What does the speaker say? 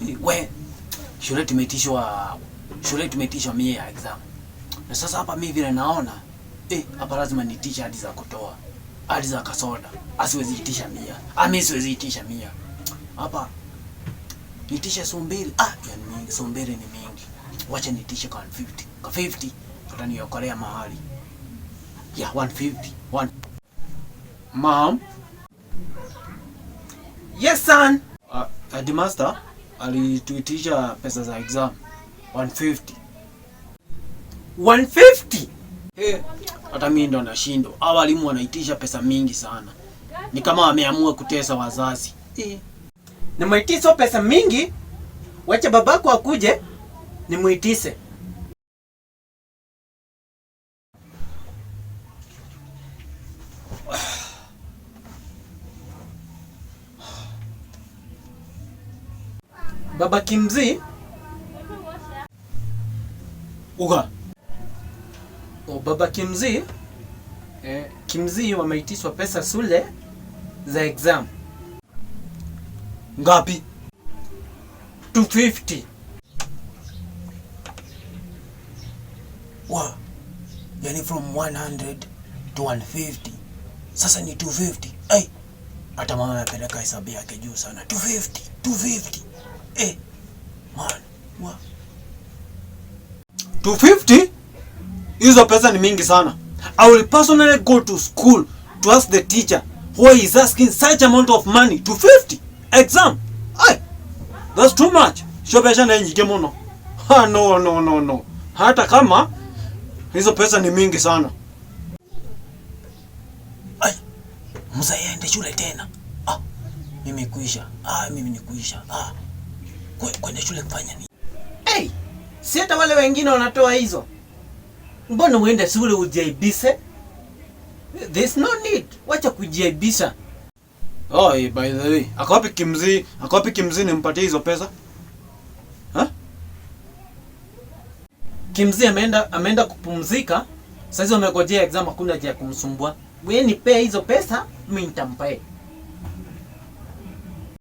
We shule tumeitishwa mie ya exam. Na sasa hapa mimi vile naona, hapa lazima niitishe hadi za kutoa, hadi za kasoda. Asiwezi itisha 100. Ah, mimi siwezi itisha 100. Hapa niitishe 20. Ah, hiyo ni mingi, 20 ni mingi. Wacha niitishe kwa 150. Kwa 50 tutaniokolea mahali. Yeah, 150. One. Mom. Yes, son. Headmaster alituitisha pesa za exam 150. 150? Hata mimi ndo nashindwa. Hawa walimu wanaitisha pesa mingi sana. Ni kama wameamua kutesa wazazi. Nimuitishe pesa mingi? Wacha babako akuje nimuitise. Baba Kimzi. Uga. Oh, Baba Kimzi. Kimzi wameitishwa pesa shule za exam. Ngapi? 250. Wa. Yani from 100 to 150. Sasa ni 250. Hey. Hata mama amepeleka hesabu yake juu sana. 250, 250. Man. Wa. 250? Hizo pesa ni mingi sana. I will personally go to school to ask the teacher why he's asking such amount of money. 250 exam. Ay, that's too much. Sio pesa na nyingi muno. Ha, no, no, no, no. Hata kama hizo pesa ni mingi sana. Ay, mzee aende shule tena. Ah, mimi kuisha. Ah, mimi ni kuisha. Ah, kwenda shule kufanya nini? Hey, si hata wale wengine wanatoa hizo. Mbona uende shule ujiaibise? There's no need. Wacha kujiaibisha. Oh, by the way, ako wapi Kimzi? Ako wapi Kimzi nimpatie hizo pesa? Ha? Kimzi ameenda kupumzika. Sasa wamegojea exam, hakuna haja ya kumsumbua. Wewe nipee hizo pesa, mimi nitampea.